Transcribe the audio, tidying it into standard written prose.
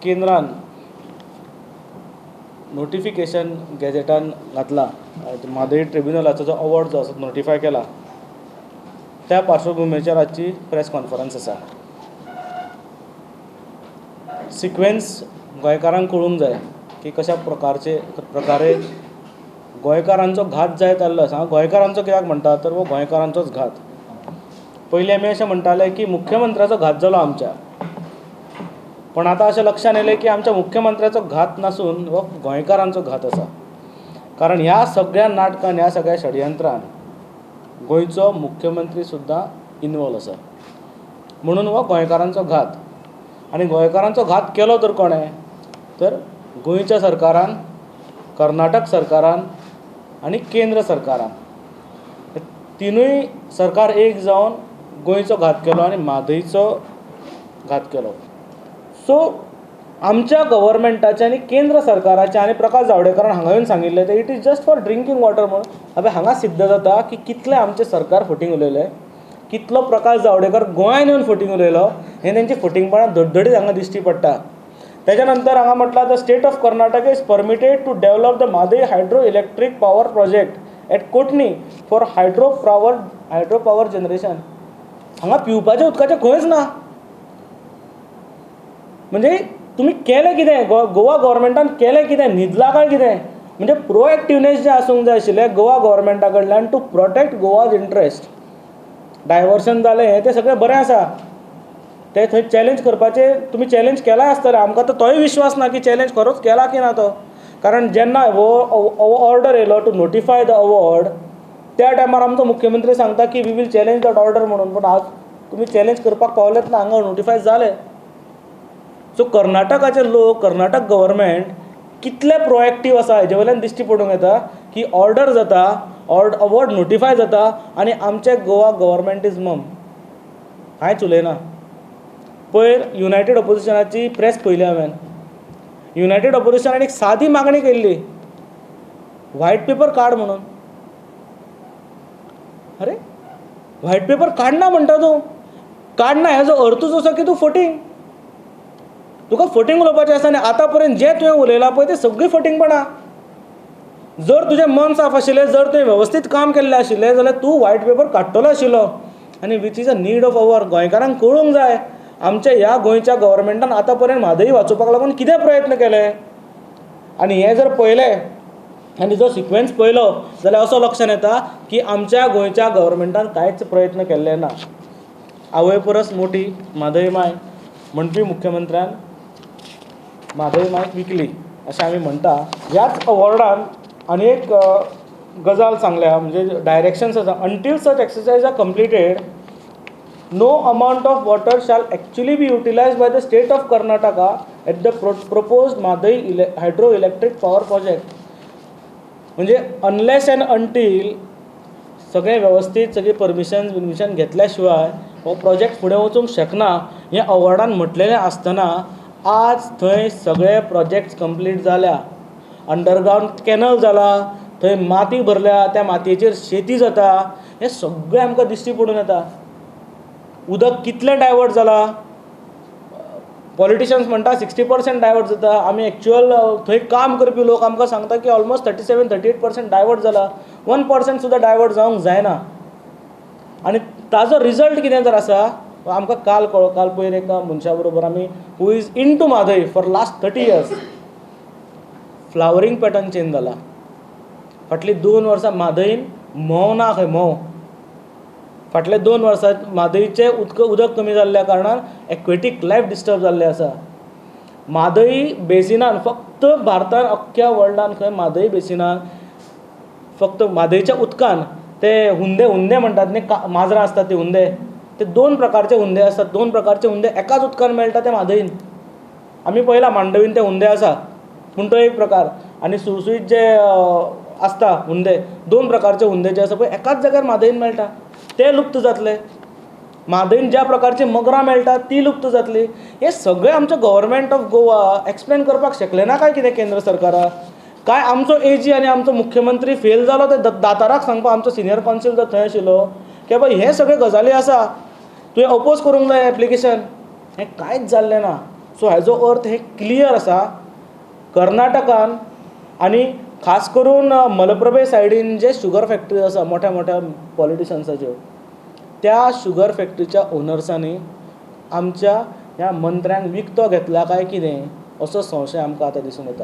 केंद्रान नोटिफिकेशन गॅझेटान घातलां, म्हादय ट्रिब्युनलाचो जो अवॉर्ड जो आसा नोटिफाय केला, त्या पार्श्वभुमीचेर आजची प्रेस कॉन्फरन्स आसा. सिक्वेन्स गोंयकारांक कळूंक जाय की कशा प्रकारचे प्रकारे गोंयकारांचो घात जायत आयिल्लो आसा. हांव गोंयकारांचो कित्याक म्हणटा, तर हो गोंयकारांचोच घात. पयलीं आमी अशें म्हणटाले की मुख्यमंत्र्याचो घात जालो आमच्या, पूण आतां अशें लक्षांत येयलें की आमच्या मुख्यमंत्र्याचो घात नासून हो गोंयकारांचो घात आसा. कारण ह्या सगळ्या नाटकान, ह्या सगळ्या षडयंत्रान गोंयचो मुख्यमंत्री सुद्दां इनवॉल्व आसा, म्हणून हो गोंयकारांचो घात. आनी गोंयकारांचो घात केलो तर कोणें, तर गोंयच्या सरकारान, कर्नाटक सरकारान आनी केंद्र सरकारान. तिनूय सरकार एक जावन गोंयचो घात केलो आनी म्हादयचो घात केलो. सो आमच्या गव्हर्मेंटाचे आनी केंद्र सरकाराचे, आनी प्रकाश जावडेकरान हांगा येवन सांगिल्लें तें it is just for drinking water म्हणून. आतां हांगा सिद्ध जाता की कितलें आमचें सरकार फटींग उलयलें, कितलो प्रकाश जावडेकर गोंयान येवन फटींग उलयलो, हें तेंची फटींगपणां धडधडीत हांगा दिश्टी पडटा. तेच्या नंतर हांगा म्हटलां, the state of Karnataka is permitted to develop the Mhadei hydro electric power project at Kotni for hydro power generation. हांगा पिवपाच्या उदकाचें खंयच ना. म्हणजे तुमी केलें कितें, गोवा गव्हर्मेंटान केलें कितें, न्हिदला काय कितें? म्हणजे प्रोएक्टिवनेस जें आसूंक जाय आशिल्लें गोवा गव्हर्मेंटा कडल्यान to protect Goa's interest. Diversion जालें हें तें सगळें बरें आसा, तें थंय चॅलेंज करपाचें तुमी चॅलेंज केलां आसतलें, आमकां तर तोय विश्वास ना की चॅलेंज खरोच केला की ना तो. कारण जेन्ना हो ऑर्डर येयलो टू नोटिफाय the award, त्या टायमार आमचो मुख्यमंत्री सांगता की we will challenge that order म्हणून, पूण आज तुमी चॅलेंज करपाक पावलेच ना, हांगा नोटिफाय जालें. सो कर्नाटकाचे लोक, कर्नाटक गव्हर्मेंट कितले प्रोएक्टीव आसा हेजे वयल्यान दिश्टी पडूंक येता की ऑर्डर जाता, अवॉर्ड नोटिफाय जाता आनी आमचे गोवा गव्हर्मेंट is मम, कांयच उलयना. पयर युनायटेड ऑपोजिशनाची प्रेस पळयली हांवें. युनायटेड ऑपोजिशनान एक सादी मागणी केल्ली, व्हायट पेपर काड म्हणून. अरे व्हायट पेपर काडना म्हणटा तूं, काडना हेजो अर्थूच असो की तूं फटींग, तुका फटींग उलोवपाचें आसा. आनी आतां पर्यंत जें तुवें उलयलां पळय तें सगळीं फटींगपणां. जर तुजें मन साफ आशिल्लें, जर तुवें वेवस्थीत काम केल्लें आशिल्लें जाल्यार तूं व्हायट पेपर काडटलो आशिल्लो. आनी which is a need of our. गोंयकारांक कळूंक जाय आमच्या ह्या गोंयच्या गव्हर्मेंटान आतां पर्यंत म्हादय वाचोवपाक लागून कितें प्रयत्न केले. आनी हें जर पळयलें आनी जो सिक्वेन्स पळयलो जाल्यार असो लक्षांत येता की आमच्या गोंयच्या गव्हर्मेंटान कांयच प्रयत्न केल्ले ना. आवय परस मोठी म्हादय माय म्हणपी मुख्यमंत्र्यान म्हादय मायक विकली अशें आमी म्हणटा. ह्याच अवॉर्डान आनी एक गजाल सांगल्या, म्हणजे डायरेक्शन्स आसा, until such exercise are completed no amount of water shall actually be utilised by the state of Karnataka at the proposed Mhadei hydro electric power project. म्हणजे अनलेस एंड अंटील सगळें वेवस्थीत, सगळीं परमिशन बिर्मिशन घेतल्या शिवाय हो project फुडें वचूंक शकना हें अवॉर्डान म्हटलेलें आसतना आज थंय सगळे प्रोजेक्ट्स कंप्लीट जाल्या, अंडरग्रावंड कॅनल जाला, थंय माती भरल्या, त्या मातयेचेर शेती जाता, हें सगळें आमकां दिश्टी पडून येता. उदक कितलें डायवर्ट जालां, पॉलिटिशन्स म्हणटा 60% डायवर्ट जाता, आमी एक्चुअल थंय काम करपी लोक आमकां सांगता की ऑलमोस्ट 37 38% डायवर्ट जाला, 1% सुद्दां डायवर्ट जावंक जायना. आनी ताजो रिजल्ट कितें जर आसा आमकां काल कळ्ळो, काल पयर एका मनशा बरोबर आमी who is into Mhadei for last 30 years, flowering pattern change जाला. फाटलीं 2 वर्सां म्हादयन म्होंव ना खंय, म्होंव फाटल्या 2 वर्सां म्हादयचें उदक कमी जाल्ल्या कारणान एक्वेटीक लायफ डिस्टर्ब जाल्लें आसा. म्हादय बेसिनान फक्त भारतान, अख्ख्या वर्ल्डान खंय म्हादय बेसिनान फक्त म्हादयच्या उदकान ते हुंदे, हुंदे म्हणटात न्ही, माजरां आसतात ते हुंदे, ते 2 प्रकारचे हुंदे आसतात, 2 प्रकारचे हुंदे एकाच उदकान मेळटा ते म्हादयन. आमी पळयलां मांडवीन ते हुंदे आसा, पूण तो एक प्रकार, आनी सुळसुळीत जे आसता हुंदे, 2 प्रकारचे हुंदे जे आसा पळय एकाच जाग्यार म्हादयन मेळटा, ते लुप्त जातले. म्हादयन ज्या प्रकारची मगरां मेळटा ती लुप्त जातली. हें सगळें आमचें गव्हर्मेंट ऑफ गोवा एक्सप्लेन करपाक शकलें ना काय कितें केंद्र सरकाराक? काय आमचो एजी आनी आमचो मुख्यमंत्री फेल जालो ते दाताराक सांगपाक आमचो सिनियर कॉन्सिल जो थंय आशिल्लो की बाबा हे सगळे गजाली आसा, तुवें अपोज करूंक जाय एप्लिकेशन, हें कांयच जाल्लें ना. सो हेजो अर्थ हें क्लियर आसा, कर्नाटकान आनी खास करून मलप्रभे सायडीन जे शुगर फॅक्टरी आसा मोठ्या मोठ्या पॉलिटिशन्साच्यो, त्या शुगर फॅक्टरीच्या ओनर्सांनी आमच्या ह्या मंत्र्यांक विकतो घेतला काय कितें असो संशय आमकां आतां दिसून येता.